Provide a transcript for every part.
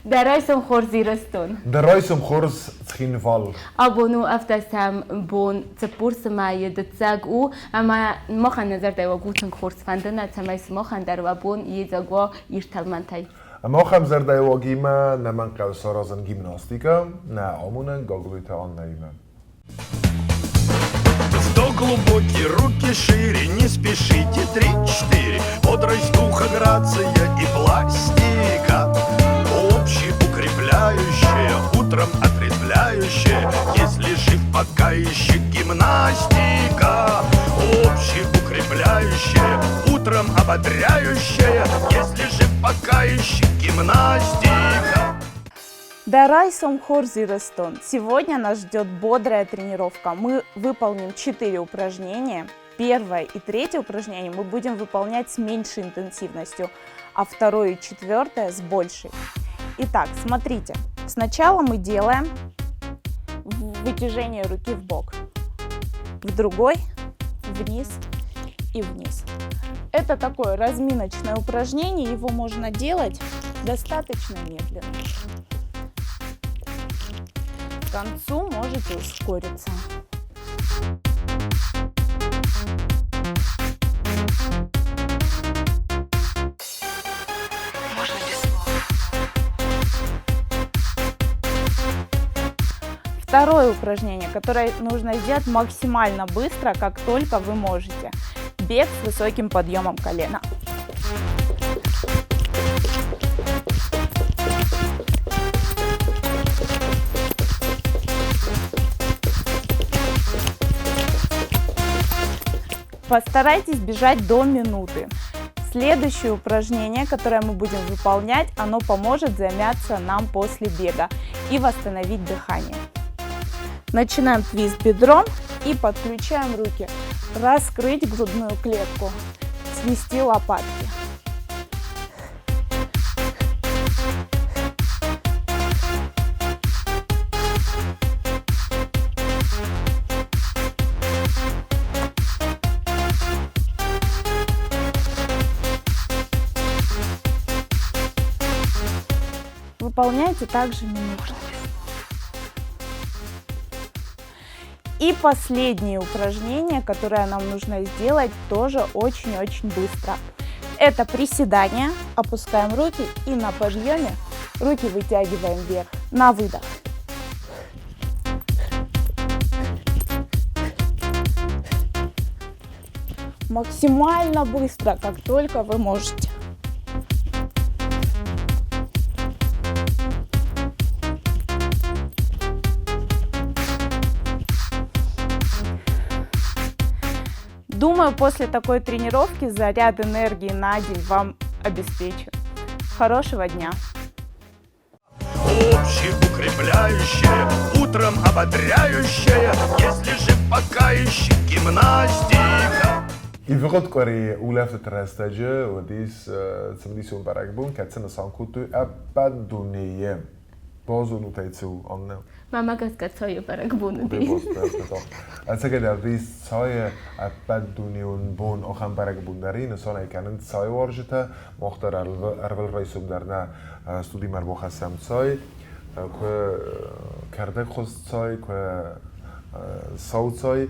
Дӕ райсом хорз, Ирыстон! Дӕ райсом хорз, Цхинвал! Абон у ӕвдӕсӕм бон цыппурсы мӕйы дыццӕг у, ӕмӕ махӕн нӕ зӕрдӕйы у тынг хорз фӕнды нӕ, цӕмӕй сымахӕн дӕр уӕ бон йедзаг уа ирд тӕлмӕнтӕй. Махӕн зӕрдӕйуагимӕ нӕмӕнхъӕуы саразын гимнастикӕ, нӕ амонӕн Гаглойты Аннӕимӕ. Вдох глубокий, руки шире, не спешите, три-четыре. Бодрость духа, грация и пластика. Общеукрепляющая, утром отрезвляющая. Если жив, пока еще гимнастика. Общеукрепляющая, утром ободряющая. Если жив, пока еще гимнастика. Дӕ райсом хорз, Ирыстон! Сегодня нас ждет бодрая тренировка. Мы выполним 4 упражнения. Первое и третье упражнение мы будем выполнять с меньшей интенсивностью, а второе и четвертое с большей. Итак, смотрите. Сначала мы делаем вытяжение руки в бок, в другой, вниз и вниз. Это такое разминочное упражнение, его можно делать достаточно медленно. К концу можете ускориться. Второе упражнение, которое нужно сделать максимально быстро, как только вы можете. Бег с высоким подъемом колена. Постарайтесь бежать до минуты. Следующее упражнение, которое мы будем выполнять, оно поможет замяться нам после бега и восстановить дыхание. Начинаем твист бедром и подключаем руки. Раскрыть грудную клетку, свести лопатки. Выполняйте также минуту. И последнее упражнение, которое нам нужно сделать, тоже очень-очень быстро. Это приседание. Опускаем руки и на подъеме руки вытягиваем вверх. На выдох. Максимально быстро, как только вы можете. Думаю, после такой тренировки заряд энергии на день вам обеспечен. Хорошего дня! Общеукрепляющая, утром ободряющая, если жив, пока еще гимнастика. Ивгъуыд къуыри улӕфтыты рӕстӕджы уыдис цымыдисон бӕрӕгбон, кӕцы нысан кодтой ӕппӕт дунейы. Базонут ӕй цы у, Аннӕ? Мӕмӕ гӕсгӕ цайы бӕрӕгбон уыди. Ӕцӕгӕйдӕр уыдис цайы ӕппӕтдунеон бон ахӕм бӕрӕгбон дӕр и, нысан ӕй кӕнынц цайуарзджытӕ. Мах дӕр ӕрвылрайсом дӕр нӕ студимӕ ӕрбахӕссӕм цай, куы кӕрдӕгхуыз цай, куы сау цай.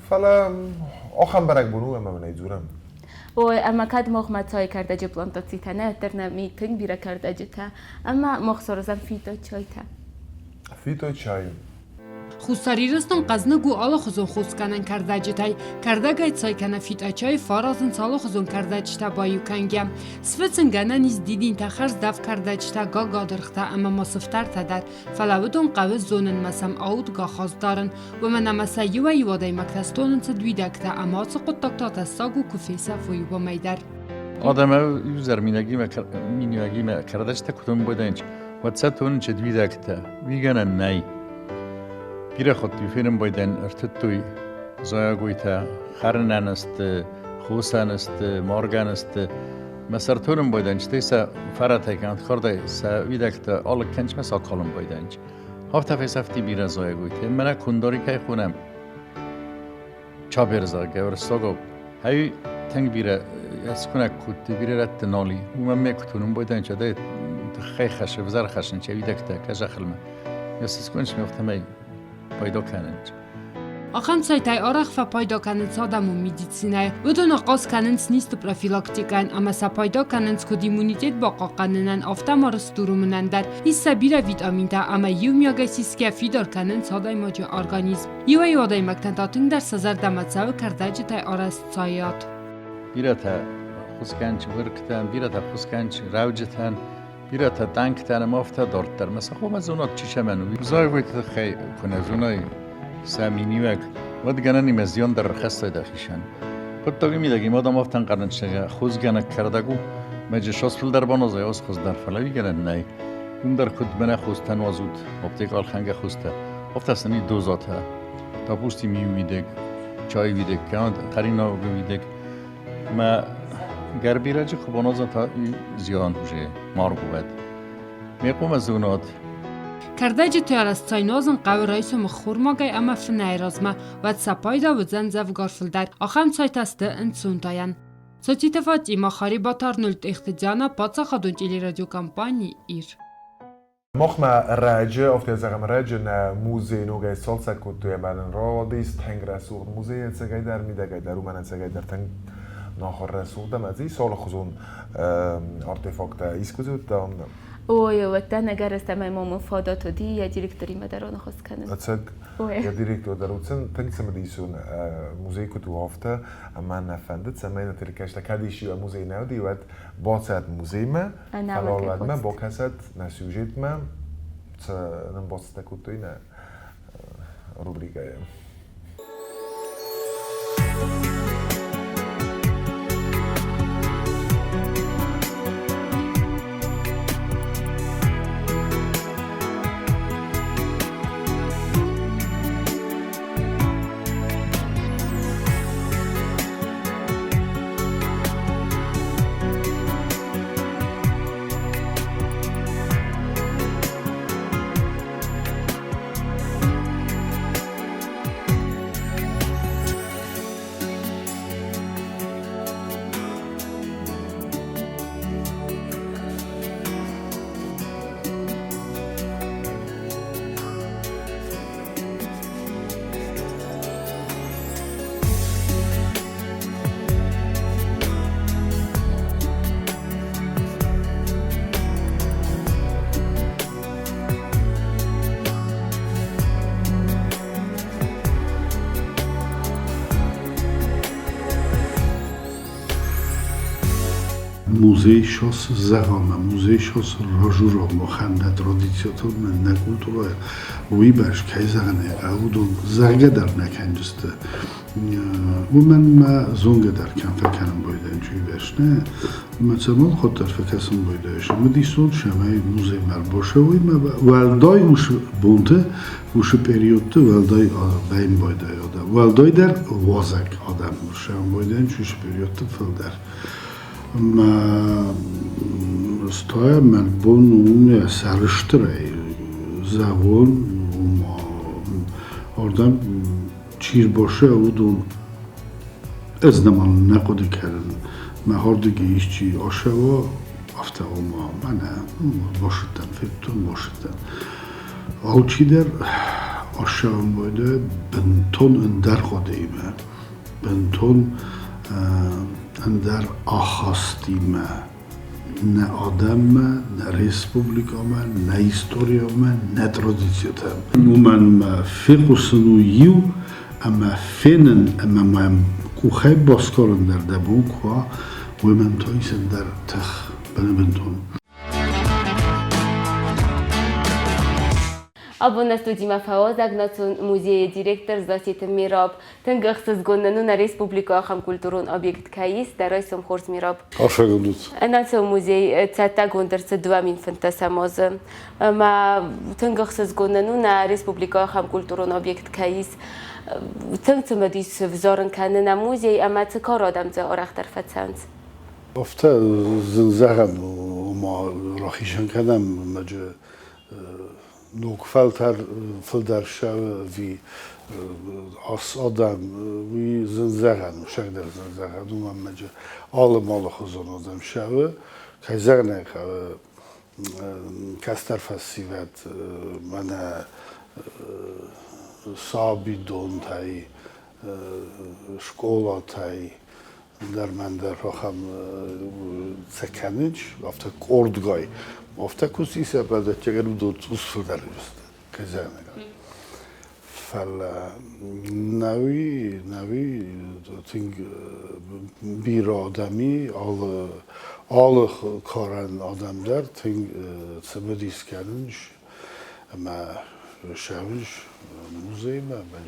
Фӕлӕ ахӕм бӕрӕгбон у, ӕмӕ мын ӕй дзурӕм. Ой, ӕмӕ кӕд махмӕ цайы кӕрдӕджы плантацитӕ нӕ, уӕддӕр нӕм и тынг бирӕ кӕрдӕджытӕ. Ӕмӕ мах саразӕм фиточайтӕ. Фиточай. Хуссар Ирыстон хъӕзныг у алыхуызон хосгӕнӕн кӕрдӕджытӕй. Кӕрдӕгӕй цай кӕнӕ фитъачайы фӕаразынц алыхуызон кӕрдӕджытӕ баиу кӕнгӕ. Сфыцын гӕнӕн ис дидинтӕ, хӕрздӕф кӕрдӕджытӕ, гагадыргътӕ ӕмӕ ма сыфтӕртӕ дӕр, фӕлӕ уыдон хъӕуы зонынмӕ сӕм аудгӕ хӕс дарын, уымӕн ӕмӕ сӕ иуӕй-иу адӕймӕгтӕ стонынц уидӕгтӕ ӕмӕ ацы хъуыддаг та тӕссаг у, куы фесӕфой, уымӕй дӕр. Адӕмӕ иузӕр миниуӕгимӕ кӕрдӕджытӕ куы томбойдӕнч, уӕд сӕ тонынчы уидӕгтӕ, уигӕнӕн нӕй. Бирӕ хатт-иу фенын байдайын ӕртыдтой зайӕгойтӕ, хӕрынӕн сты, хосӕн сты, маргӕн сты. Мӕ сӕр тонын байдайын, стӕй сӕ фӕрӕтӕй кӕнӕ хӕрдӕй сӕ уидӕгтӕ алыг кӕнч мӕ сӕ акалын байдайынч. Афтӕ фесӕфти бирӕ зайӕгойтӕ. Мӕнӕ кундари кӕй хонӕм, Чабер, зӕгъгӕ, уырыссагау. Ай тынг бирӕ скуынӕг кодтой, бирӕ рӕтты нал и. Уымӕн ме куы тонын байдайын, чадӕй Тыххӕй хӕссы, ӕвзӕр хӕссынц йӕ уидӕгтӕ къӕзӕхылмӕ. Йӕ сыскъуынц афтӕмӕй пайда кӕнынц. Ахӕм цайтӕй арӕх фӕпайда кӕнынц адӕмон медицинӕйы. Уыдон ахъаз кӕнынц низты профилактикӕйӕн ӕмӕ сӕ пайда кӕнынц куыд иммунитет бахъахъхъӕнынӕн, афтӕ ма рыстуромынӕн дӕр. Ис сӕ бирӕ витаминтӕ ӕмӕ иумиагӕй сисгӕ фидар кӕнынц адӕймаджы организм. Иуӕй-иу адӕймӕгтӕн та тынгдӕр сӕ зӕрдӕмӕ цӕуы кӕрдӕджытӕй арӕзт цайад. Бирӕтӕ хуысгӕнч уыргтӕн, бирӕтӕ хуысгӕнч рӕуджытӕн, бирӕтӕ танктӕн ӕмӕ афтӕ дарддӕр. Мӕ сӕ хъуамӕ зонат, чи сӕмӕн у. Зайӕгойты тыххӕй куы нӕ зонай сӕ миниуӕг, уӕд гӕнӕн имӕ зиан дӕр ӕрхӕссай дӕхицӕн. Хъуыддаги мидӕг им адӕм афтӕ ӕнкъарынц, зӕгъгӕ, хуызгӕнӕг кӕрдӕг у, мӕ джы сос фылдӕр баназай, ос хуыздӕр, фӕлӕ уый гӕнӕн нӕй. Уым дӕр куыд мӕнӕ хостӕ нуазут, аптекӕ ӕлхӕнгӕ хостӕ, афтӕ сын и дозатӕ. Допустим, иу уидыг, чай уидыг, кӕнӕ хӕринаг уидыг. Мӕ гӕрбирӕджы куы баназа та зиан уже марг уӕд. Ме хъуымӕ зонад. Кӕрдӕджыты арӕзт цайнуазын хъӕуы райсомы ххормагӕй ӕмӕ фынӕйы размӕ, уӕд сӕ пайда уыдзӕн дзӕвгар фылдӕр. Ахӕм цайтӕ сты ӕнцонтайӕн. Социты Фатимӕ, Харебаты Арнольд Тъехты Диана, паддзахадон телерадиокомпани «Ир». Махмӕ раджы, афтӕ зӕгъӕм, раджы нӕ музей ногӕй сцалцӕг кодтой ӕмӕ нын рауадис тынг рӕсугъд музей ӕцӕгӕйдӕр, мидӕгӕй дӕр, уымӕн ӕцӕгӕйдӕр тынг нахуыр рӕсугъд ӕмӕ дзы ис алыхуызон артефакттӕ. Искуы дзы уыдтӕ? Ой, уӕдта нӕ гӕрӕстӕмӕ мӕм фадат уыди йӕ директоримӕ дӕр аныхас кӕнын. Ӕцӕг йӕ директор дӕр уыдзӕн тынг цымыдисон музей куыд у, афтӕ, ӕмӕ нӕ фӕндыд, цӕмӕй нӕ телекӕстӕ кӕд исчи музей нӕ уыди, уӕд бацӕд музеймӕ, фӕлӕ уӕдмӕ бакӕсӕд нӕ сюжетмӕ, цы нын бацӕттӕ кодтой нӕ рубрикӕйы. Музей шос зӕгъӕм, музей шос ражуром, махӕн нӕ традициятыл, нӕ культурӕйыл. Уыйбӕрц, кӕй зӕгъын ӕй хъӕуы, уыдон зӕгъгӕ дӕр нӕ кӕнджысты. Уымӕн мӕ зонгӕ дӕр кӕм фӕкӕнын байдайын, чи уыйбӕрц нӕ. Мӕ цӕмӕн хуыддӕр фӕкӕсын байдайыс. Цымыдисон цӕмӕй музеймӕ ӕрбацӕуой мӕ уӕлдай уыцы бонты, уыцы периодты уӕлдай вӕййын байдайы адӕм. Уӕлдайдӕр уазӕг адӕм сӕм байдайын уыцы периодты фылдӕр. Мӕ стӕй мӕ бон у сӕрыстырӕй зӕгъон, ома ардӕм чи рбацӕуы, уыдон ӕз нӕма нӕ хъуыды кӕнын, мӕ ардыгӕй исчи ацӕуа, афтӕ ома мӕнӕ бацыдтӕн, федтон, бацыдтӕн. Алчидӕр ацӕуын байдайы бынтон ӕндӕр хъуыдыимӕ, бынтон ӕндӕр ахастимӕ нӕ адӕммӕ, нӕ республикӕмӕ, нӕ историямӕ, нӕ традицитӕм. Уымӕн мӕ фехъусын у иу ӕмӕ фенын ӕмӕ мӕм къухӕй басгарын дӕр дӕ бон куы уа, уый мӕм та ис ӕндӕр тых бынтон. Абон нӕ студимӕ фӕуазӕг Национ музейы директор Засеты Мираб. Тынг ӕхсызгон нын у, нӕ республикӕ ахӕм культурон объект кӕй ис. Дӕ райсом хорз, Мираб. Арфӕгонд Национ музей цӕттӕгонд ӕрцыд 2015 азы. Ӕмӕ тынг ӕхсызгон нын у, нӕ республикӕ ахӕм культурон объект кӕй ис. Тынг цымыдис взарын кӕны нӕ музей ӕмӕ цы кары адӕм дзы арӕхдӕр фӕцӕуынц. Афтӕ зын зӕгъӕн у, ома рахизӕн кӕнӕм ноджы ног фӕлтӕр фылдӕр ссӕуы ӕви ас адӕм, уый зын зӕгъӕн у, сӕгдӕр зын зӕгъӕн у, ӕмӕ алы малыхуызон адӕм ссӕуы. Кӕй зӕгъын ӕй хъӕуы, Кӕстӕр фӕсивӕд мӕнӕ сабидонтӕй, скъолатӕй дӕр мӕн дӕр ахӕм цы кӕнынц, афтӕ къордгай. Афтӕ куы сисӕ, ӕвӕццӕгӕн, уыдон цъус фылдӕр сты, кӕй зӕгъын ӕй хъӕуы. Фӕлӕ нӕуи тынг бирӕ адӕми, алы карӕн адӕм дӕр тынг цымыдис кӕнынц ӕмӕ ссӕуынц музеймӕ ӕмӕ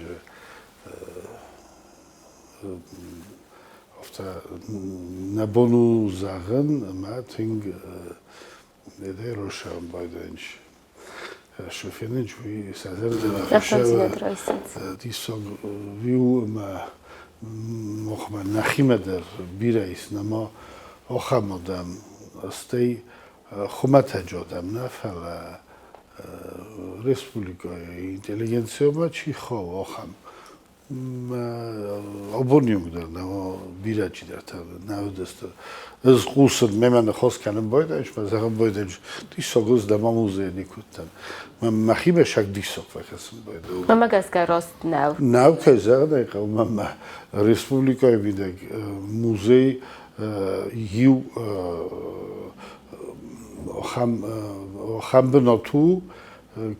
афтӕ нӕ бон у зӕгъын, ӕмӕ тынг росӕн байдайынц. Шофенич уый сӕ зӕрдӕмӕ диссаг у ӕмӕ махмӕ нӕхимӕ дӕр бирӕ ис нӕма ахӕм адӕм, стӕй хуымӕтӕджы адӕм нӕ, фӕлӕ республикӕйы интеллигенциямӕ чи хауы, ахӕм. Абоны онг дӕр нӕма бирӕ чидӕртӕ нӕ уыдысты. Ӕз хъусын, мемӕ ныхас кӕнын байдайыс, мӕ зӕгъын байдайыс, диссаг ӕз дӕ ма музейы никуы уыдтӕн. Мӕхимӕ саг диссаг фӕкӕсын байдайы. Мӕнмӕ гӕсгӕ раст нӕу. Нӕу, кӕй зӕгъын ӕй хъӕуы, мӕнмӕ республикӕйы мидӕг музей иу ахӕм бынат у,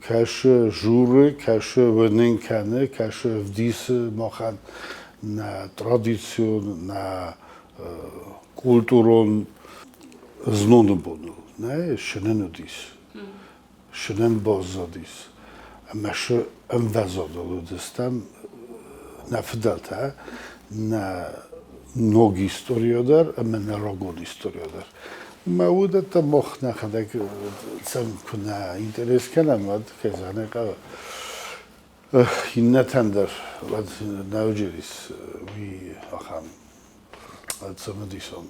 кӕсы журы, кӕсы уынын кӕны, кӕсы ӕвдисы махӕн нӕ традицион, нӕ культурон зноны боныл. Нӕ сынын уыдис, сынын баззадис ӕмӕ сы ӕмвӕзадыл уыдыстӕм нӕ фыдӕлтӕ, нӕ ног историйӕ дӕр ӕмӕ нӕ рагон историйӕ дӕр. Мӕ уыдӕттӕ мах нӕхӕдӕг сӕм куы нӕ интерес кӕнӕм, уӕд, кӕй зӕгъын ӕй хъӕуы, иннӕтӕн дӕр уӕд нӕ уыдис уый ахӕм цымыдисон.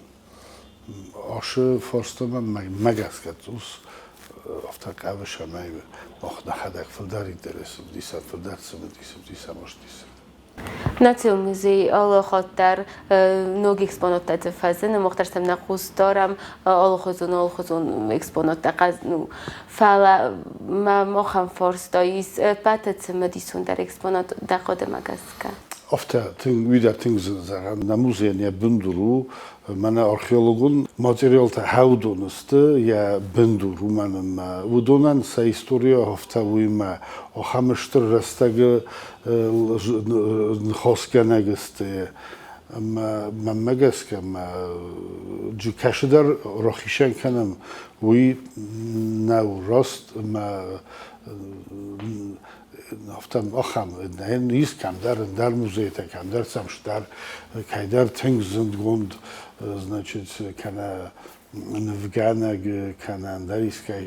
Ашы фарстамӕ мӕ гӕсгӕ цъус афтӕ хъавы, цӕмӕй мах нӕхӕдӕг фылдӕр интерес ӕвдисӕм, фылдӕр цымыдис ӕвдисӕм ӕвдисӕм. Национ музей алы хатт дӕр ног экспонаттӕ фӕзыны, мах дӕр сӕм нӕ хъус дарӕм алыхуызон экспонаттӕ, ну, фӕлӕ ма махӕн фарста ис ӕппӕты цымыдисондӕр экспонат дӕ хъуыдымӕ гӕсгӕ? Афтӕ тынг, уый дӕр тынг зын зӕгъӕн. Нӕ музейӕн йӕ бындур у, мӕнӕ археологон материалтӕ хӕудон сты йӕ бындур, уымӕн ӕмӕ уыдонӕн сӕ историйӕ афтӕ уыимӕ ахӕм стыр рӕстӕгы ныхасгӕнӕг сты. Ӕмӕ мӕнмӕ гӕсгӕ мӕ кӕцыдӕр рахицӕн кӕнӕм, уый нӕу раст ӕмӕ афтӕ ахӕм ис кӕмдӕр ӕндӕр музейтӕ, кӕмдӕр цӕмсдӕр кӕйдӕр тынг зындгонд, значит, кӕнӕ нывгӕнӕг, кӕнӕ ӕндӕр искӕй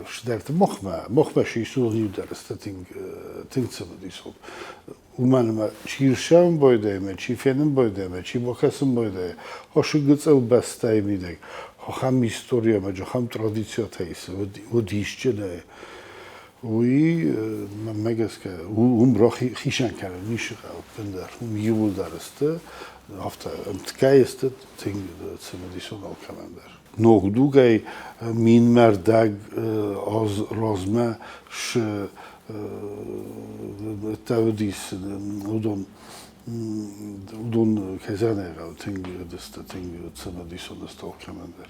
цыдӕрты махмӕ сисугъ иу дӕр сты тынг тынг цымыдисон. Уымӕн ӕмӕ чи рсӕуын байдайы ӕмӕ чи фенын байдайы ӕмӕ чи бакӕсын байдайы, хосы гыццыл бӕстӕйы мидӕг ахӕм истори ӕмӕ ахӕм традициятӕ ис, уыд исджынӕй. Уый, мӕнмӕ гӕсгӕ, уым хицӕн кӕнын ницы хъӕуы ӕппындӕр. Уым иууылдӕр сты, афтӕ ӕмткӕй сты тынг цымыдисон алкӕмӕн дӕр. Ног дугӕй минмӕ рдӕг аз размӕ цы уыдис, уыдон уыдон, кӕй зӕгъын ӕй хъӕуы, тынг уыдысты, тынг цымыдисон сты алкӕмӕн дӕр.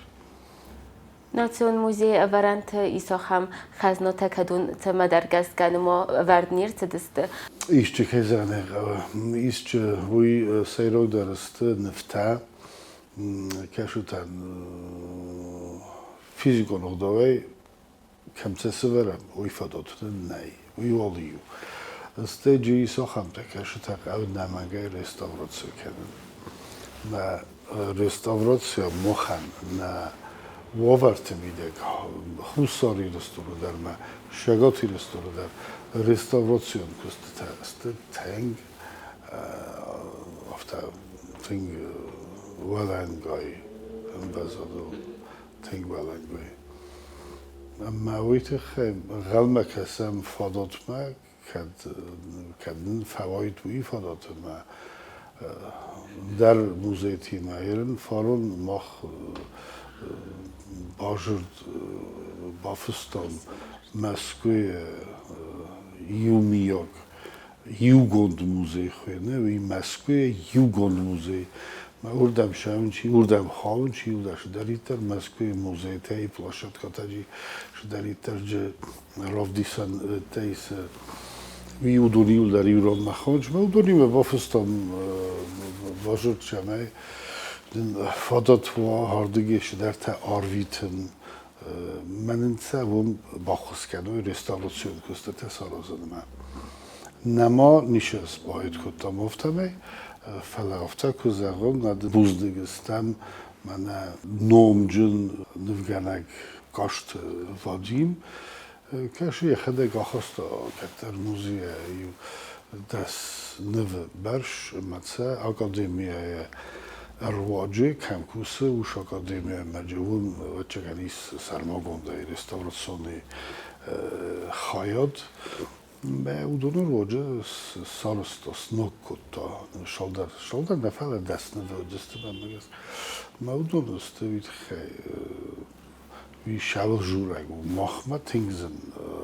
Национ музейы ӕвӕрӕнты ис ахӕм хӕзнатӕ, кӕдон цӕмӕдӕр гӕсгӕ нымӕ ӕвӕрд не рцыдысты. Исчи, кӕй зӕгъын ӕй хъӕуы, исчи уый сӕйрагдӕр сты нывтӕ, кӕсутӕн физикон ӕгъдауӕй кӕм сӕ сӕвӕрӕм, уый фадат нын нӕй, уый уал иу. Стӕй джы ис ахӕмтӕ, кӕсытӕ хъӕуы нӕмӕгӕй реставраци кӕнын. Мӕ реставрацийӕ махӕн нӕ уавӕрты мидӕг Хуссар Ирыстоны дӕр ӕмӕ Цӕгат Ирыстоны дӕр реставрацион куыстытӕ сты тынг афтӕ тынг уӕлӕнгай ӕмвӕзадыл, тынг уӕлӕнгай. Ӕмӕ уый тыххӕй ӕнхъӕлмӕ кӕсӕм фадатмӕ, кӕд нын фӕуайд уый фадат ӕмӕ дӕр музейтимӕ ерын фарон мах базырд бафыстам Мӕскуыйы иумийаг иугонд музей хуыйны, уый Мӕскуыйы иугонд музей. Уырдӕм цӕуын чи, уырдӕм хауын чи у, цыдӕриддӕр Мӕскуыйы музейтӕй, площадкӕтӕ цыдӕриддӕр джы равдисӕнтӕй цы уый уыдон иуылдӕр иуранмӕ хауынц. Уыдонимӕ бафыстам базырд, цӕмӕй фадат уа ардыгӕй цыдӕртӕ арвитын. Мӕнӕн сӕ уым баххуыс кӕной реставрацион куыстытӕ саразынмӕ. Нӕма ницы сбаид кодтам афтӕмӕй, фӕлӕ афтӕ куы зӕгъон, бузныг стӕм мӕнӕ номджын нывгӕнӕг Касты Вадим, кӕсы йӕхӕдӕг ахаста кӕддӕр музейӕ иу 10 нывы бӕрц ӕмӕ сӕ академийӕ ӕруаджы кӕм кусы, уыцы академийӕ уым ӕвӕццӕгӕн ис сӕрмагондӕй реставрационный хайад. Мӕ уыдоны руаджы сарӕзта, сног кодта салдат. Салдат нӕ, фӕлӕ дӕсны уыдысты мӕнмӕ гӕсгӕ. Мӕ уыдон сты уый тыххӕй уый сӕлгъзурӕг у. Махмӕ тынг зын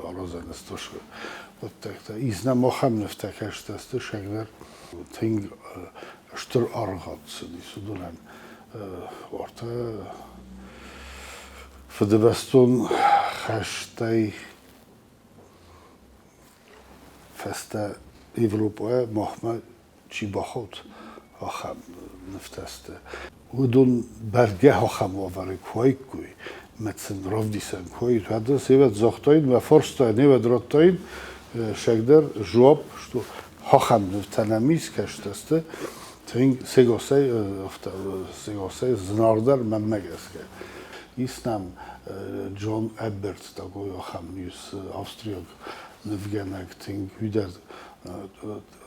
аразӕн сты хъуыддӕгтӕ. Ис нӕм ахӕм нывтӕ кӕстӕ сты, сӕгдӕр тынг стыр аргъад цыдис уыдонӕн. Уартӕ Фыдыбӕстон хӕстӕй фӕстӕ Европӕйӕ махмӕ чи бахауд, ахӕм нывтӕ сты. Уыдон бӕргӕ ахӕм уавӕры куы уаиккой, мӕ сын равдисӕн куы уаид, уӕд севӕд загътаин, мӕ фарста невӕд радтаин, сӕгдӕр жуап, что ахӕм нывтӕ нӕм ис, кӕстӕ сты, тынг сегасӕй, сегасӕй зынаргъдӕр мӕнмӕ гӕсгӕ. Ис нӕм Джон Эбберт такой ахӕм ис австриаг нывгӕнӕг тынг уый дӕр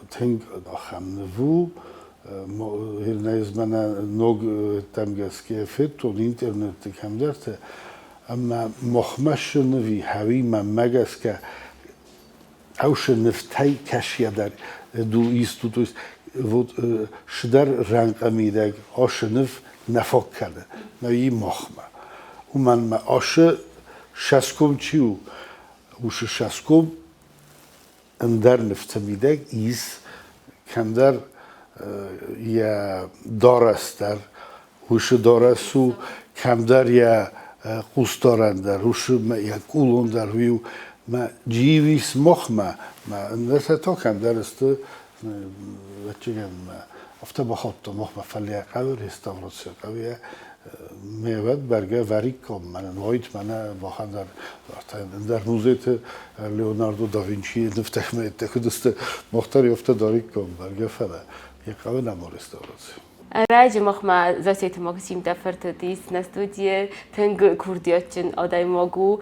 тынг ахӕм ныв у. Ӕз мӕнӕ ног ӕддӕм гӕсгӕ федтон интернеты кӕмдӕрты ӕмӕ махмӕ ныви хӕуи мӕнмӕ гӕсгӕ ӕвшы нывтӕй кӕсгӕ ду исту, то есть вот шыдӕр рӕнхъӕ мидӕг ашы ныв нӕ фаг кӕны, мӕ и махмӕ. Уымӕн мӕ ашы шӕском чи у, уышы шӕском ӕндӕр нывты мидӕг ис кӕмдӕр йӕ дарӕс дӕр, уышы дарӕс у, кӕмдӕр йӕ хъусдарӕн дӕр, уышы йӕ къулон дӕр уый у. Мӕ джиуис мохмӕ, мӕ ӕндӕртӕ та кӕмдӕр сты, ӕвӕццӕгӕн мӕ афтӕ бахаудта мохмӕ, фӕлӕ йӕ хъӕуы реставраци, хъӕуы йӕ ме вӕд бӕргӕ вӕрикком, мӕнӕн уайд мӕнӕ махӕн дӕр ӕндӕр музейты Леонардо да Винчийы нывтӕ ӕмӕ куыд сты, мах дӕр афтӕ дарикком бӕргӕ, фӕлӕ йӕ хъӕуы нӕм реставраци. Ӕрӕджы махмӕ Зассеты Максим дӕ фырт уыдис нӕ студийы, тынг курдиатджын адӕймаг у.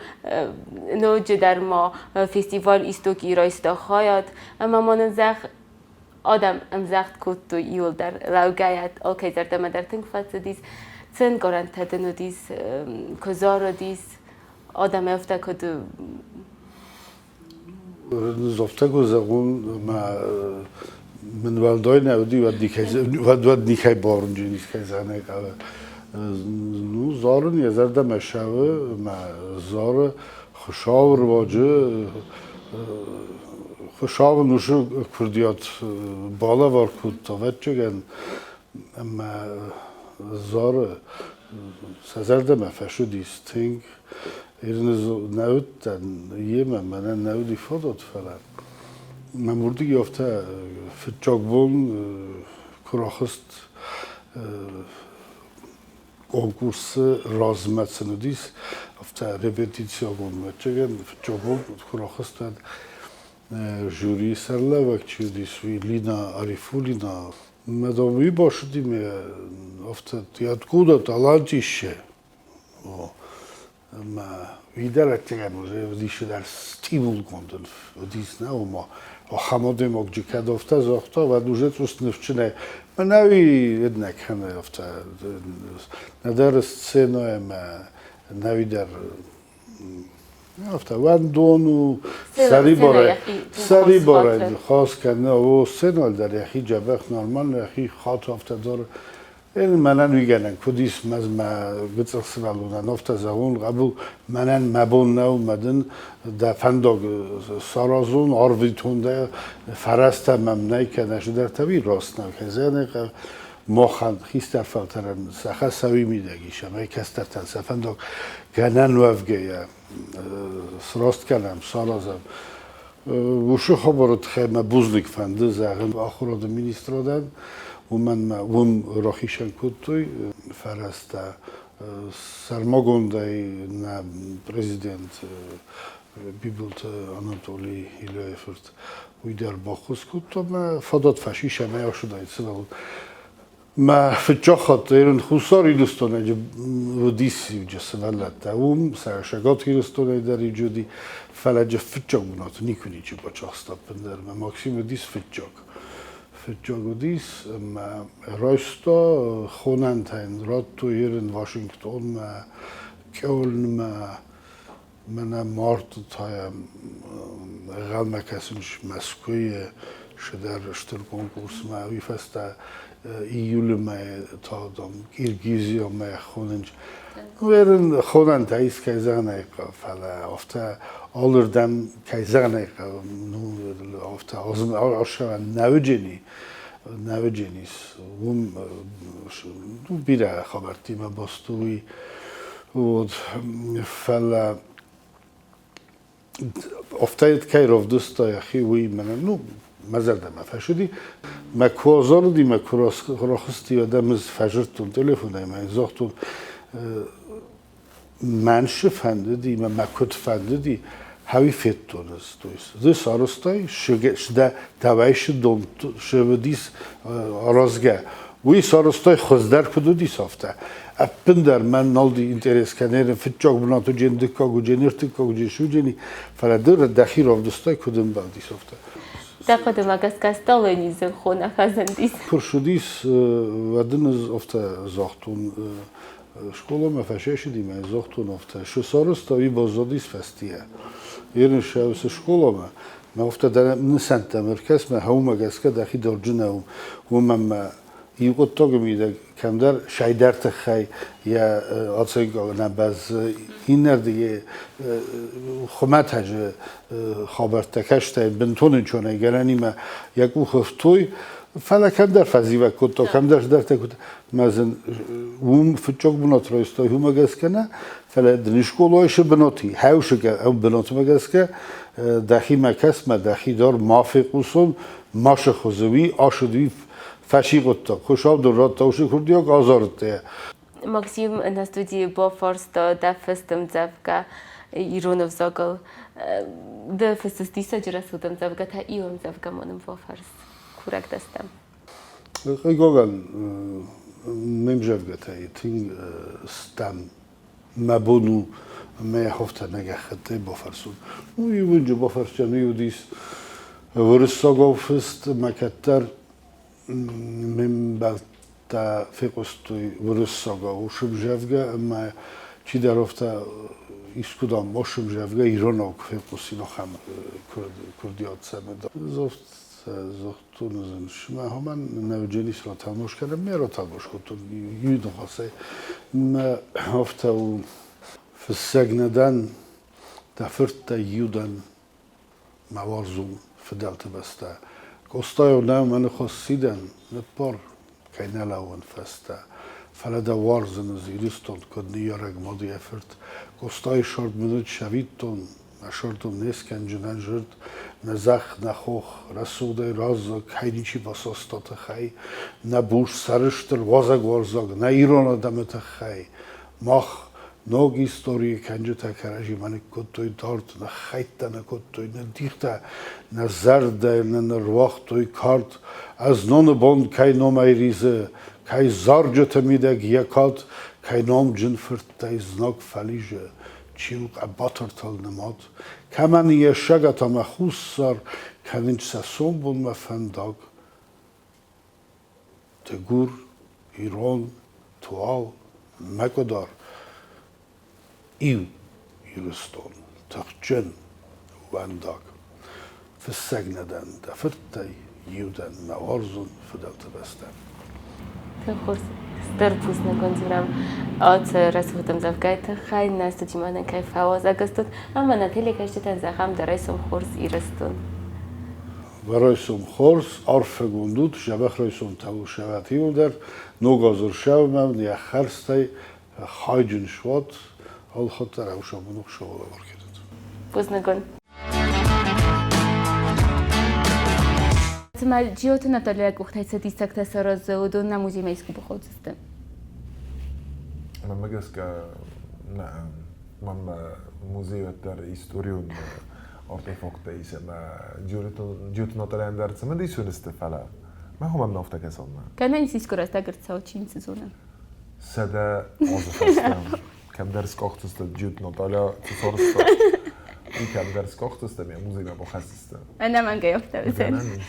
Ноджыдӕр ма фестиваль «Истоки» райста хайад ӕмӕ ма нын зӕгъ, адӕм ӕмдзӕгъд кодтой иуылдӕр лӕугӕйӕ, алкӕй зӕрдӕмӕ дӕр тынг фӕцыдис. Цы ӕнкъарӕнтӕ дын уыдис, куы зарыдис, адӕм афтӕ куыд Афтӕ куы зӕгъон, ӕмӕ мын уӕлдай нӕ уыди, уӕд никӕй, уӕд уӕд никӕй барынджын, искӕй зӕгъынӕй хъӕуы. Ну, зарын йӕ зӕрдӕмӕ ссӕуы ӕмӕ зары Хуыцауы руаджы, Хуыцау ын уыцы курдиат балӕвар кодта, ӕвӕццӕгӕн, ӕмӕ зары сӕ зӕрдӕмӕ фӕцыдис тынг. Нӕ уыдтӕн йемӕ, мӕнӕн нӕ уыди фадат, фӕлӕ мӕм уырдыгӕй афтӕ фыццаг бон куы рахызт конкурсы размӕ сын уыдис, афтӕ репетицион ӕвӕццӕгӕн, фыццаг бон куы рахызт, уӕд жюрийы сӕрлӕууӕг чи уыдис, уый Лина Арифулина. Мӕ дам уый бацыди ме афтӕ, ты откуда талантище? Ӕмӕ уый дӕр ӕцӕгӕн уыдис дӕр стимулгонд уыдис нӕ, ома ахӕм адӕймаг кӕд афтӕ загъта, уӕд уже цъус ныфсджынӕй мӕнӕ уый нӕ кӕны афтӕ нӕдӕр сценӕ ӕмӕ нӕуи дӕр афтӕ уӕндон у, сӕрибарӕй сӕрибарӕй ныхас кӕны, о сценӕйыл дӕр йӕхи дзӕбӕх нормально йӕхи хаты афтӕ дӕр. Мӕнӕн уый гӕнӕн куыд ис, ӕз мӕ гыццыл сывӕллонӕн афтӕ зӕгъон, хъӕбул, мӕнӕн мӕ бон нӕу, мӕ дын дӕ фӕндаг саразон, арвитон дӕ, фӕрӕзтӕ мӕм нӕй кӕнӕ цыдӕртӕ, уый раст нӕу. Кӕй зӕгъын ӕй хъӕуы, махӕн, хистӕр фӕлтӕрӕн сӕ хӕс уый мидӕг ис, ӕмӕ кӕстӕртӕн сӕ фӕндаг гӕнӕн уӕвгӕйӕ сраст кӕнӕм, саразӕм. Уыцы хабары тыххӕй мӕ бузныг фӕнды зӕгъын ахуырады министрадӕн, уымӕн мӕ уым рахицӕн кодтой фӕрӕзтӕ. Сӕрмагондӕй нӕ президент Бибылты Анатолий Ильяйы фырт уый дӕр баххуыс кодта мӕ фадат фӕцис ӕмӕ ацыдаид сывӕллон. Мӕ фыццаг хатт Ирон Хуссар Ирыстонӕй уыдис иуджы сывӕллӕттӕ. Уым сӕ Цӕгат Ирыстонӕй дӕр иуджы уыди, фӕлӕ джы фыццаг бынаты никуы ничи бацахста ӕппындӕр. Мӕ Максим уыдис фыццаг. Фыццаг уыдис ӕмӕ райста хонӕнтӕ йын радтой Ирын Вашингтонмӕ, Кёльнмӕ, мӕнӕ марты та ӕнхъӕлмӕ кӕсынц Мӕскуыйы цыдӕр стыр конкурсмӕ, уый фӕстӕ июлы мӕйы та, дам, Киргизиямӕ хонынц. Уӕрын хонӕнтӕ ис, кӕй зӕгъын ӕй хъӕуы, фӕлӕ афтӕ алырдӕм, кӕй зӕгъын ӕй хъӕуы, ну, афтӕ ӕхсӕвӕн нӕуджени, нӕудженис, уым бирӕ хабӕрттимӕ баст у уый. Вот, фӕлӕ афтӕ кӕй равдыста йӕхи, уый мӕнӕн, ну, мӕ зӕрдӕмӕ фӕцыди. Мӕ куы азарыди, мӕ куы рахызти, уӕд ӕм ӕз фӕзырдтон телефонӕй ӕмӕ йын загътон, мӕн цы фӕндыди ӕмӕ мӕ куыд фӕндыди, хӕуи федтон ӕз. То есть ды сарӕзтай, дӕ дӕуӕй цы цы уыдис аразгӕ, уый сарӕзтай хуыздӕр куыд уыдис, афтӕ. Ӕппындӕр мӕн нал интерес кӕны фыццаг бынат уыджен, дыккаг уыджен, ӕртыккаг уыджен, суыджени, фӕлӕ ды дӕхи равдыстай, куыд ӕмбӕлдис, афтӕ. Дӕ хъуыдымӕ гӕсгӕ Сталинизм хонӕ фӕзындис? Куы рцыдис, уӕд ын ӕз афтӕ загътон, скъоламӕ фӕсӕсыди мӕ загътон афтӕ, шы сарӕзта, уый баззадис фӕстийӕ. Ерын ссӕуы скъоламӕ, мӕ афтӕ дӕ нысӕнттӕм ӕркӕс, мӕ хъӕумӕ гӕсгӕ дӕхи дӕрджынау, уымӕн мӕ иу хъуыддаджы мидӕг кӕмдӕр сайдӕр тыххӕй йӕ ацӕггаг нӕ бӕззы, иннӕрдыги хуымӕтӕджы хабӕрттӕ кастӕй бынтон ӕнцонӕй гӕнӕнимӕ йӕ къухы фтой, фӕлӕ кӕмдӕр фӕзивӕг кодта, кӕмдӕр цыдӕртӕ кодта. Мӕ зын уым фыццаг бынат райстай, уымӕ гӕсгӕ нӕ, фӕлӕ дын скъолайы цы бынат и, хӕусыгӕ бынатмӕ гӕсгӕ дӕхимӕ кӕс мӕ дӕхи дӕр ма фехъусон, ма сыхуызы уый, ашыд уый фӕсигъуыдта. Хуыцау дын радта уыцы курдиаг, азарыдта йӕ. Максим на студийы бафарста дӕ фыст ӕмдзӕвгӕ ирон ӕвзагыл. Ды фыссыс диссаджы рӕсугъд ӕмдзӕвгӕтӕ, иу ӕмдзӕвгӕ ма нын бафӕрс. Курӕг дӕ стӕм. Хъыгагӕн, ме мдзӕвгӕтӕй тынг стӕм мӕ бон у мӕ хуфтӕ нӕ гӕххӕттӕй бафӕрсун. Уый уынджы бафӕрсдзӕн, уый уыдис уырыссагау фыст ӕмӕ кӕддӕр ме мбӕлттӕ фехъуыстой уырыссагау сымзӕвгӕ ӕмӕ чидӕр афтӕ искуыдӕм ма сымзӕвгӕ иронау куы фехъусин ахӕм курдиат цӕмӕ. Загътон сымахмӕ нӕуджени ротамош кӕнӕм, ме ротамош кодтон иу Мӕ афтӕ у, фыссӕг нӕ дӕн, дӕ фырттӕй иу дӕн, мӕ уарзон фыдӕлты бӕстӕ. Къостайау нӕ мӕ ныххӕссидӕн, ныппар, кӕй нӕ лӕууын фӕстӕ. Фӕлӕ дӕ уарзын ӕз, Ирыстон, куыд ныййарӕг мад йӕ фырт. Къостайы сӕрд мын уыд цӕвиттон, Мӕ сырдыл не скӕнджынӕн зырд, нӕ зӕхх, нӕ хох, рӕсугъдӕй раздзог, кӕй ничи басаста тыхӕй, нӕ бур сӕрыстыр уазӕгуарзаг, нӕ ирон адӕмы тыххӕй. Мах ног историйы кӕнджытӕ кӕрӕдзимӕ ныккодтой дард, нӕ хӕйттӕ нӕ кодтой, нӕ дихтӕ, нӕ зӕрдӕ нын ӕруагътой кард. Ӕзноны бон кӕй номӕй ризы, кӕй зарджыты мидӕг йӕ кад, кӕй номджын фырттӕй знаг фӕлизы, чи у хъӕбатыртыл нымад, кӕмӕн йе сӕгат ӕмӕ хуссар кӕнынц сӕ сомбонмӕ фӕндаг. Дыгур, ирон, туал, мӕкъуыдар, иу Ирыстон, тыхджын, уӕндаг. Фыссӕг нӕ дӕн дӕ фырттӕй, иу дӕн мӕ уарзон фыдӕлты бӕстӕ. Тынг хорз. Стыр бузныг уын дзурӕм ацы рӕсугъд ӕмдзӕвгӕйы тыххӕй, нӕ студимӕ нын кӕй фӕуазӕг стут ӕмӕ нӕ телекӕсджытӕн зӕгъӕм дӕ райсом хорз, Ирыстон. Райсом хорз, арфӕгонд ут, дзӕбӕх райсомтӕ у сӕвӕт иуылдӕр, ног азы рсӕвмӕ йӕ хӕрзтӕй хайджын суат, алхатт дӕр ӕвсӕмбон Хуыцауы лӕвар кӕнӕд. Бузныг уын. Цымӕ Джиоты Наталья къухтӕй цы диссӕгтӕ саразы, уыдон нӕ музеймӕ искуы бахаудзысты? Мӕнмӕ гӕсгӕ, нӕ, мӕнмӕ музей уӕддӕр историон артефакттӕ ис ӕмӕ Джиоты Натальяйӕн дӕр цымыдисон сты, фӕлӕ мӕ хомӕм афтӕ кӕсонмӕ. Кӕнӕ ис искуы рӕстӕг ӕрцӕуы, чи ницы зоны. 100 азы фӕстӕ кӕмдӕр скъохдзысты Джиоты Наталья цы сарӕзта, уый кӕмдӕр скъохдзысты ӕмӕ музеймӕ бахӕсдзысты. Ӕнӕмӕнгӕй афтӕ уыдзӕн.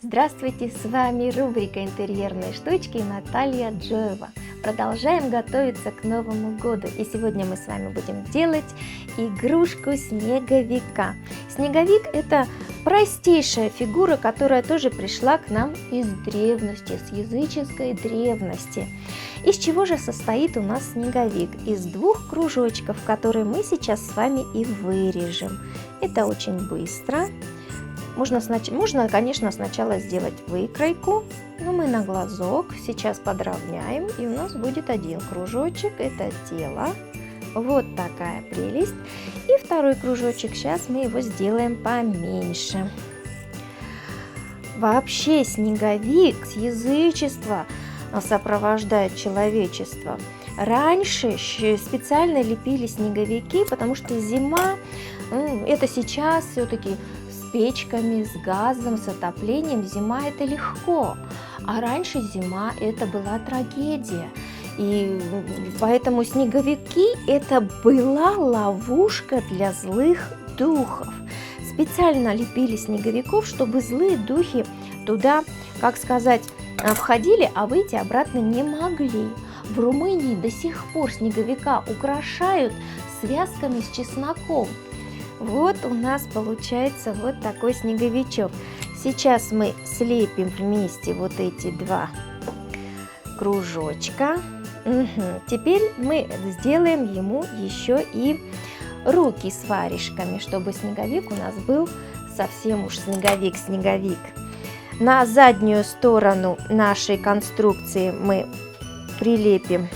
Здравствуйте, с вами рубрика «Интерьерные штучки» Наталья Джоева. Продолжаем готовиться к Новому году. И сегодня мы с вами будем делать игрушку снеговика. Снеговик – это простейшая фигура, которая тоже пришла к нам из древности, с языческой древности. Из чего же состоит у нас снеговик? Из двух кружочков, которые мы сейчас с вами и вырежем. Это очень быстро. Можно, можно, конечно, сначала сделать выкройку, но мы на глазок сейчас подровняем, и у нас будет один кружочек, это тело. Вот такая прелесть. И второй кружочек, сейчас мы его сделаем поменьше. Вообще снеговик с язычества сопровождает человечество. Раньше специально лепили снеговики, потому что зима, это сейчас все-таки с печками, с газом, с отоплением, зима это легко. А раньше зима это была трагедия. И поэтому снеговики это была ловушка для злых духов. Специально лепили снеговиков, чтобы злые духи туда, как сказать, входили, а выйти обратно не могли. В Румынии до сих пор снеговика украшают связками с чесноком. Вот у нас получается вот такой снеговичок. Сейчас мы слепим вместе вот эти два кружочка. Угу. Теперь мы сделаем ему еще и руки с варежками, чтобы снеговик у нас был совсем уж снеговик-снеговик. На заднюю сторону нашей конструкции мы прилепим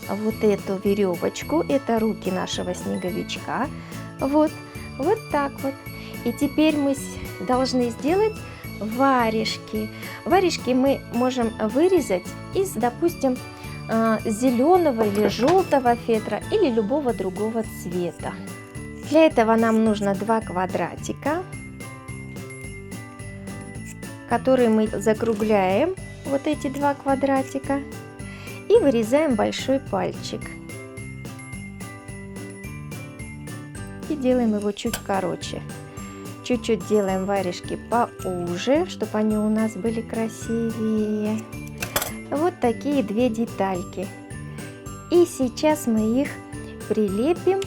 вот эту веревочку, это руки нашего снеговичка. Вот, вот так вот. И теперь мы должны сделать варежки. Варежки мы можем вырезать из, допустим, зеленого или желтого фетра или любого другого цвета. Для этого нам нужно два квадратика, которые мы закругляем, вот эти два квадратика, и вырезаем большой пальчик. И делаем его чуть короче. Чуть-чуть делаем варежки поуже, чтобы они у нас были красивее. Вот такие две детальки. И сейчас мы их прилепим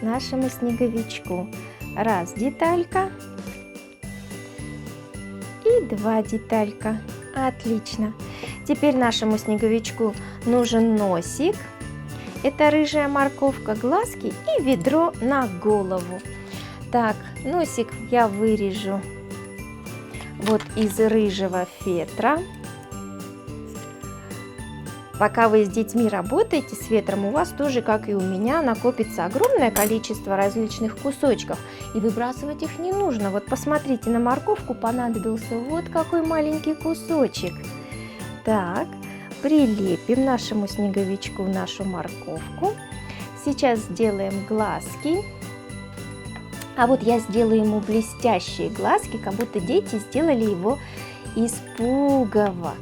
нашему снеговичку. Раз деталька и два деталька. Отлично. Теперь нашему снеговичку нужен носик. Это рыжая морковка, глазки и ведро на голову. Так, носик я вырежу вот из рыжего фетра. Пока вы с детьми работаете с фетром, у вас тоже, как и у меня, накопится огромное количество различных кусочков. И выбрасывать их не нужно. Вот посмотрите, на морковку понадобился вот какой маленький кусочек. Так, прилепим нашему снеговичку нашу морковку. Сейчас сделаем глазки. А вот я сделаю ему блестящие глазки, как будто дети сделали его из пуговок.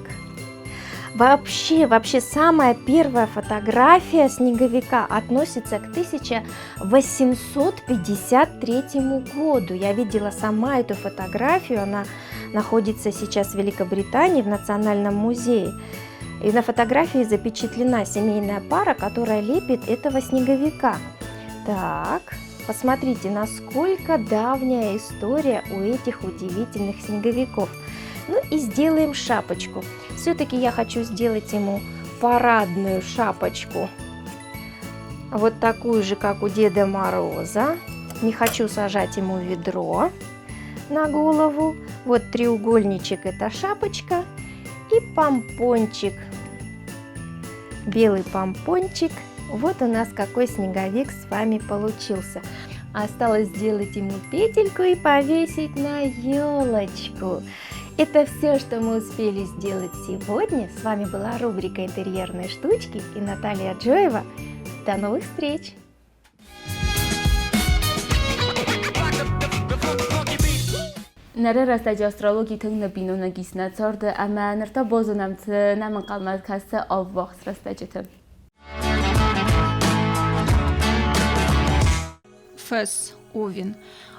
Вообще, вообще самая первая фотография снеговика относится к 1853 году. Я видела сама эту фотографию, она находится сейчас в Великобритании в Национальном музее. И на фотографии запечатлена семейная пара, которая лепит этого снеговика. Так, посмотрите, насколько давняя история у этих удивительных снеговиков. Ну и сделаем шапочку. Все-таки я хочу сделать ему парадную шапочку. Вот такую же, как у Деда Мороза. Не хочу сажать ему ведро на голову. Вот треугольничек – это шапочка. И помпончик. Белый помпончик. Вот у нас какой снеговик с вами получился. Осталось сделать ему петельку и повесить на елочку. Это все, что мы успели сделать сегодня. С вами была рубрика «Интерьерные штучки» и Наталья Джоева. До новых встреч! Ныры рӕстӕджы астрологи тынг ныббиноныг ис нӕ царды ӕмӕ ныр та базонӕм, цы нӕм ӕнхъӕлмӕ кӕсы ӕввахс рӕстӕджыты. Фыс, Овен.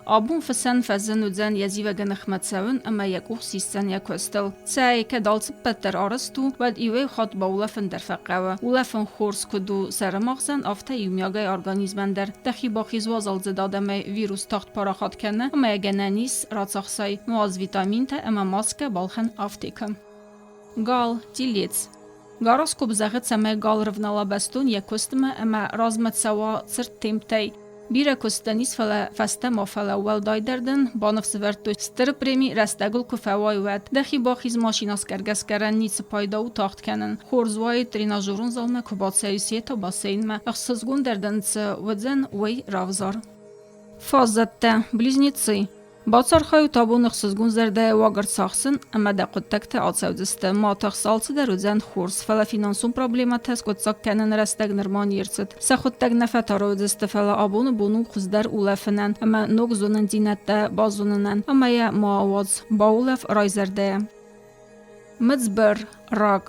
Абон фысӕн фӕзын уыдзӕн йӕ зивӕгы ныхмӕ цӕуын ӕмӕ йӕ къух сисдзӕн йӕ куыстыл. Цӕй, кӕд алцыппӕт дӕр арӕзт у, уӕд иуӕй хатт баулӕфын дӕр фӕхъӕуы. Улӕфын хорз куыд у сӕрымагъзӕн, афтӕ иумиагӕй организмӕн дӕр. Дӕхи бахиз уазалдзыд адӕмӕй, вирус тагъд парахат кӕны ӕмӕ йӕ гӕнӕн ис рацахсай. Нуаз витаминтӕ ӕмӕ маскӕ балхӕн афтекы. Гал, телец. Гороскоп зӕгъы, цӕмӕй гал рывнала бӕстон йӕ куыстмӕ ӕмӕ размӕ цӕуа цырд темптӕй. Бирӕ куыстӕн ис, фӕлӕ фӕстӕ ма фӕлӕ уӕлдайдӕр дын баныфсӕвӕрдтой стыр преми рӕстӕгыл куы фӕуай, уӕд. Дӕхи бахиз машинӕ скъӕргӕ-скъӕрӕн ницы пайда у тагъд кӕнын. Хорз уаид тренажерон залмӕ куы бацӕуис йе та бассейнмӕ. Ӕхсызгондӕр дын цы уыдзӕн, уый равзар. Фаззӕттӕ, близнецы. Бацархайут абон ӕхсызгон зӕрдӕйы уаг ӕрцахсын ӕмӕ дӕ хъуыддӕгтӕ ацӕудзысты. Ма тыхс, алцыдӕр уыдзӕн хорз, фӕлӕ финансон проблемӕтӕ скъуыддзаг кӕныны рӕстӕг нырма не рцыд. Сӕхуыдтӕг нӕ фӕтары уыдзысты, фӕлӕ абоны бон у хуыздӕр улӕфынӕн ӕмӕ ног зонындзинӕдтӕ базонынӕн, ӕмӕ йӕ ма ауадз, баулӕф райзӕрдӕйӕ. Мыдзбыр, рак.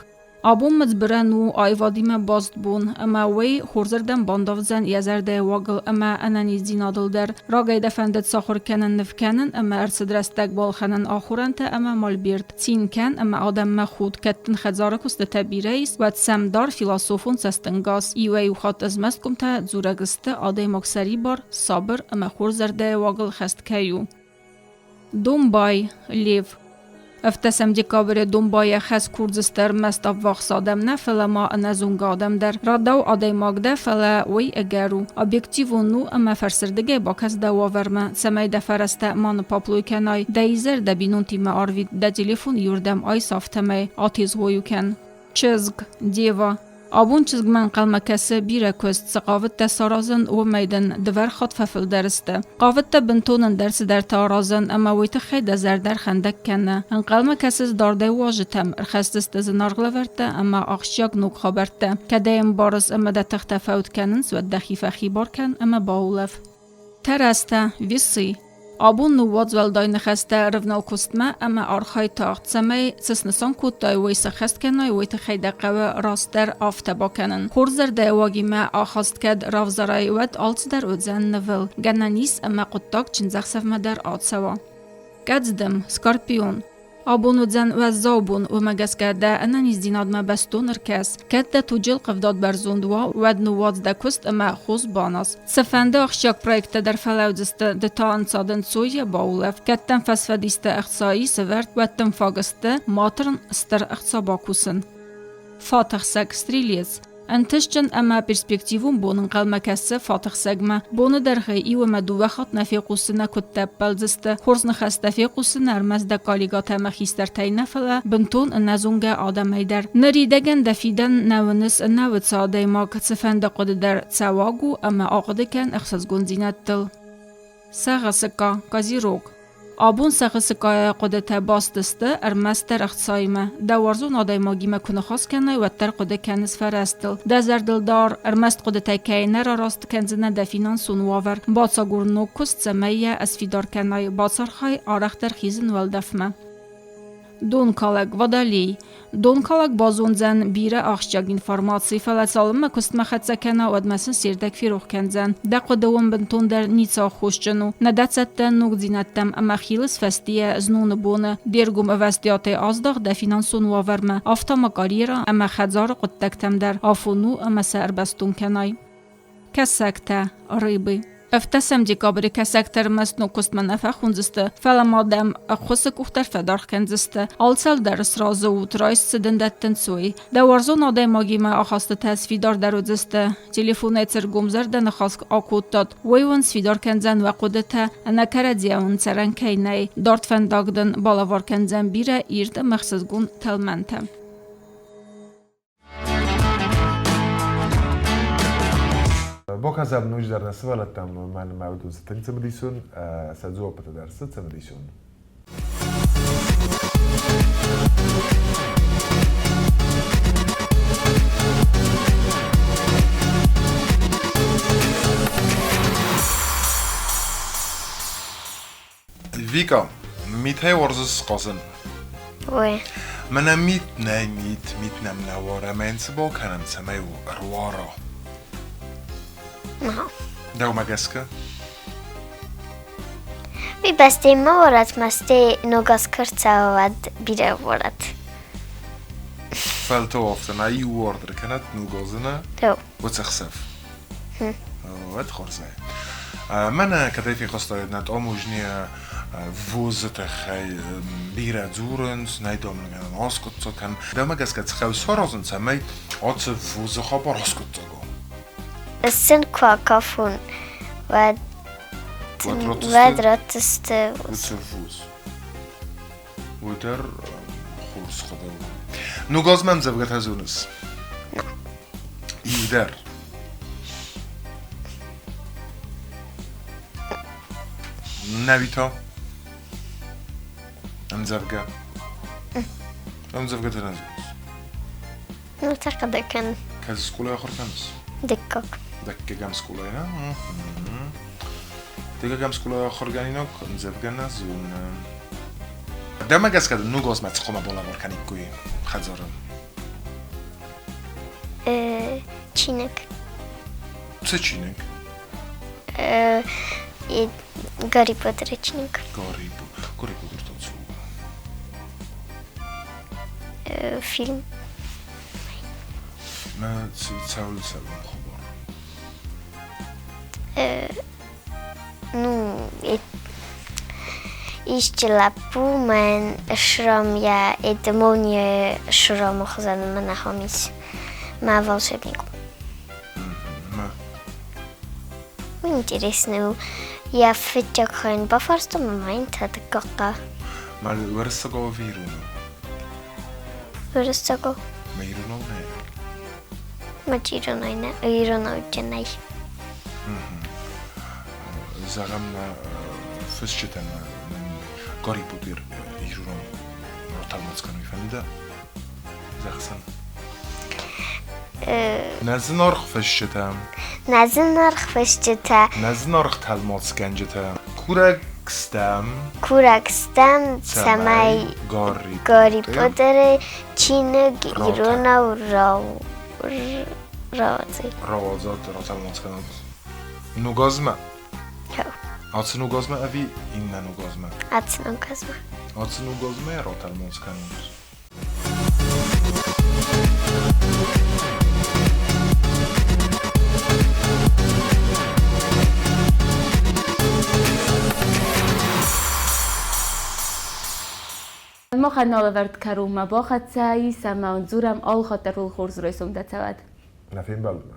Абон мыдзбырӕн у аивадимӕ баст бон, ӕмӕ уый хорзырдӕм бандавдзӕн йӕ зӕрдӕйы уагыл ӕмӕ ӕнӕниздзинадыл дӕр. Рагӕй дӕ фӕндыд сахуыр кӕнын ныв кӕнын ӕмӕ ӕрцыд рӕстӕг балхӕнын ахорӕнтӕ ӕмӕ мольберт. Цин кӕн ӕмӕ адӕммӕ худ, кӕд дын хӕдзары куыстытӕ бирӕ ис, уӕд сӕм дар философон цӕстӕнгас. Иуӕй-иу хатт ӕзмӕст къуымтӕ дзурӕг сты, адӕймаг сӕрибар, сабыр ӕмӕ хорз зӕрдӕйы уагыл хӕст кӕй у. Домбай, Лев. Ӕвддӕсӕм декабры Домбайӕ хӕс курдзысты ӕрмӕст ӕввахс адӕм нӕ, фӕлӕ ма ӕнӕзонгӕ адӕм дӕр. Рӕдау адӕймаг дӕ, фӕлӕ уый ӕгӕр у. Объективон у ӕмӕ фӕрсырдыгӕй бакӕс дӕ уавӕрмӕ, цӕмӕй дӕ фӕрӕзтӕ ма ныппаплой кӕнай, дӕ изӕр дӕ бинонтимӕ арвит, дӕ телефон иуырдӕм айс, афтӕмӕй атезгъой кӕн. Чызг, Дева. Абон чызгмӕ ӕнхъӕлмӕ кӕсы бирӕ куыст, цы хъавыдтӕ саразын, уымӕй дын дывӕр хатт фӕфылдӕр сты. Хъавыдтӕ бынтон ӕндӕр цыдӕртӕ аразын ӕмӕ уый тыххӕй дӕ зӕрдӕ ӕрхӕндӕг кӕны. Ӕнхъӕлмӕ кӕсыс дардӕй уазджытӕм, ӕрхӕсдзысты зынаргъ лӕвӕрттӕ ӕмӕ ахсджиаг ног хабӕрттӕ. Кӕд ӕй ӕмбарыс ӕмӕ дӕ тыхтӕ фӕуд кӕнынц, уӕд дӕхи фӕхибар кӕн ӕмӕ баулӕф. Тӕрӕзтӕ, весы. Абон ныууадз уӕлдай ныхӕстӕ ӕрывнал куыстмӕ ӕмӕ архай тагъд, цӕмӕй, цы снысан кодтай, уый сӕххӕст кӕнай, уый тыххӕй дӕ хъӕуы растдӕр афтӕ бакӕнын. Хорз зӕрдӕйы уагимӕ ахаст кӕд равзарай, уӕд алцыдӕр уыдзӕн нывыл. Гӕнӕн ис, ӕмӕ хъуыддаг чындзӕхсӕвмӕ дӕр ацӕуа. Кӕдздым, скорпион. Абон уыдзӕн уӕззау бон, уымӕ гӕсгӕ дӕ ӕнӕниздзинадмӕ бӕстон ӕркӕс. Кӕд дӕ туджы ӕлхъывдад бӕрзонд уа, уӕд ныууадз дӕ куыст ӕмӕ хос баназ. Цыфӕнды ахсджиаг проекттӕ дӕр фӕлӕудзысты, ды та ӕнцад-ӕнцойӕ баулӕф. Кӕд дӕм фӕсфӕдистӕ ӕхца ис ӕвӕрд, уӕд дӕм фаг сты, ма тырн стыр ӕхца бакусын. Фатӕхсӕг, стрелец. Ӕнтыстджын ӕмӕ перспективон бон ӕнхъӕлмӕ кӕсы фатӕхсӕгмӕ. Боны дӕргъы иу ӕмӕ дыууӕ хатт нӕ фехъусдзынӕ, куыдтӕ ӕппӕлдзысты, хорз ныхӕстӕ фехъусдзынӕ ӕрмӕст дӕ коллегӕтӕ ӕмӕ хистӕртӕй нӕ, фӕлӕ бынтон ӕнӕзонгӕ адӕмӕй дӕр. Ныридӕгӕн дӕ фидӕн нӕ уыныс, нӕ уыцы адӕймаг, цыфӕнды хъуыды дӕр цӕуаг у ӕмӕ ахъуыды кӕн ӕхсызгондзинӕдтыл. Сӕгъысыкъа, козерог. Абон сӕгъысыкъайӕ хъуыдытӕ баст сты ӕрмӕстдӕр ӕхцаимӕ. Дӕ уарзон адӕймагимӕ куы ныхас кӕнай, уӕддӕр хъуыды кӕныс фӕрӕзтыл. Дӕ зӕрдыл дар, ӕрмӕст хъуыдытӕй кӕй нӕ рараст кӕндзынӕ дӕ финансон уавӕр. Бацагур ног куыст, цӕмӕй йӕ ӕсфидар кӕнай. Бацархай арӕхдӕр хизын уӕлдӕфмӕ. Донкалӕг, водолей. Донкалӕг базондзӕн бирӕ ахсджиаг информаци, фӕлӕ цалынмӕ куыстмӕ хӕццӕ кӕна, уӕдмӕ сын се рдӕг ферох кӕндзӕн. Дӕ хъуыды уым бынтондӕр ницы аххосджын у. Нӕ дӕ цӕттӕ ногдзинӕдтӕм ӕмӕ хилыс фӕстийӕ зноны боны. Де ргом ӕвӕстиатӕй аздах дӕ финансон уавӕрмӕ, афтӕ ма карьерӕ ӕмӕ хӕдзары хъуыддӕгтӕм дӕр афон у ӕмӕ сӕ ӕрбӕстон кӕнай. Кӕсӕгтӕ, рыбы. Ӕвддӕсӕм декабры кӕсӕгтӕ ӕрмӕст ног куыстмӕ нӕ фӕхондзысты, фӕлӕ ма дӕм ӕххуысы къух дӕр фӕдаргъ кӕндзысты. Алцӕл дӕр сразы ут, райс цы дын дӕттынц, уый. Дӕ уарзон адӕймагимӕ ахастытӕ сфидардӕр уыдзысты. Телефонӕй цы ргомзӕрдӕ ныхас акодтат, уый уын сфидар кӕндзӕн уӕ хъуыдытӕ, ӕнӕ кӕрӕдзийӕ уын цӕрӕн кӕй нӕй. Дард фӕндаг дын балӕвар кӕндзӕн бирӕ ирд ӕмӕ ӕхсызгон тӕлмӕнтӕ. Бакӕсӕм ноджыдӕр нӕ сывӕллӕттӕм мӕнмӕ уыдон цы тынг цымыдисон, сӕ дзуаппытӕ дӕр цы цымыдисон. Вика, митӕй уарзыс хъазын? Ой. Мӕнӕ мит нӕй мит, мит нӕм нӕ уары ӕмӕ йын цы бакӕнӕм, цӕмӕй у ӕруара? Нӕ. Дӕумӕ гӕсгӕ? Уый бӕстӕй ма уарат, мастӕй ног аз куы рцӕуа, уӕд бирӕ уарат. Фӕлтау афтӕ нӕ иу уард ӕркӕнӕд ног азы нӕ, уыцы ӕхсӕв. Уӕд хорзӕй. Мӕнӕ кӕдӕй фехъуыстай нӕ таможни ввозы тыххӕй бирӕ дзурынц, нӕ домынгӕнӕн аскъуыддзаг кӕн. Дӕумӕ гӕсгӕ цы хъӕуы саразын, цӕмӕй ацы ввозы хабар аскъуыддзаг у? Сын куы акафон, уӕд уӕд ратдзысты уыцы ввоз. Уый дӕр хорз хъуыды у. Ногазмӕ ӕмдзӕвгӕтӕ зоныс? Иу дӕр. Нӕуи та? Ӕмдзӕвгӕ. Ӕмдзӕвгӕтӕ нӕ зоныс? Ну, це хъуыды кӕн. Кӕцы скъолайы ахуыр кӕныс? Дыккаг. Дыккӕгӕм скъолайы, нӕ? Дыккӕгӕм скъолайы ахуыргӕнинаг ӕмдзӕвгӕ нӕ зоны. Дӕумӕ гӕсгӕ дын ног азмӕ цы хъуамӕ балӕвар кӕниккой хӕдзары? Чиныг. Цы чиныг? Гарри Поттеры чиныг. Гарри, Гарри Поттер та цы у? Фильм. Мӕ цӕуыл цӕуын хабар? Ну, исчи лӕппу мӕн шрам я это молния шрамы хуызӕн мӕн ахӕм ис. Мӕ волшебник. Интересный у. Я фыццаг хайн бафарстон, мӕ йын та дыккаг. Мӕ уырыссагау ӕви иронау? Уырыссагау. Мӕ иронау нӕ? Мӕ иронау нӕ, иронау нӕй. Зӕгъӕм, фысджытӕн Гарри Поттер ирон ратӕлмац кӕнын фӕнды? Зӕгъдзӕн. Нӕ зынаргъ фысджытӕ. Нӕ зынаргъ фысджытӕ. Нӕ зынаргъ тӕлмацгӕнджытӕ. Курӕг стӕм. Курӕг стӕм, цӕмӕй Гарри Поттеры чиныг иронау рауадзой. Рауадзат, ратӕлмац кӕнат. Ног азмӕ? Ацы ног азмӕ ӕви иннӕ ног азмӕ? Ацы ног азмӕ. Ацы ног азмӕ ратӕлмац кӕнут. Махӕн алӕвӕрд кӕронмӕ бахӕццӕ ис ӕмӕ дзурӕм алхатт ӕрвылхорз райсом дӕ цӕуӕд. Нӕ фембӕлдмӕ.